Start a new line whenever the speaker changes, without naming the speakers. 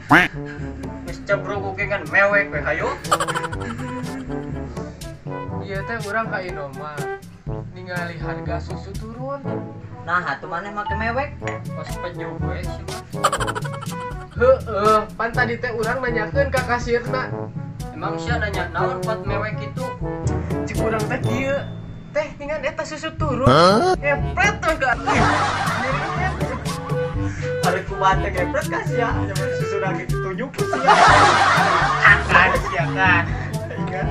Geus cebrok oge kan mewek we hayu.
Ieu teh urang ka Indomaret. Ningali harga susu turun.
Nah, atuh maneh make mewek.
Kos peju we sih mah.
Heeh, pan tadi teh urang nanyakeun ka kasirna.
Emang sia nanya naon buat mewek itu?
Cik urang teh kieu. Teh ningan eta susu turun. Ngepret we ka.
Ari kumaha teh gepret ka sia, nyaman susu lagi ditunjuk ku sia.
Kan sia kan.
Ingat.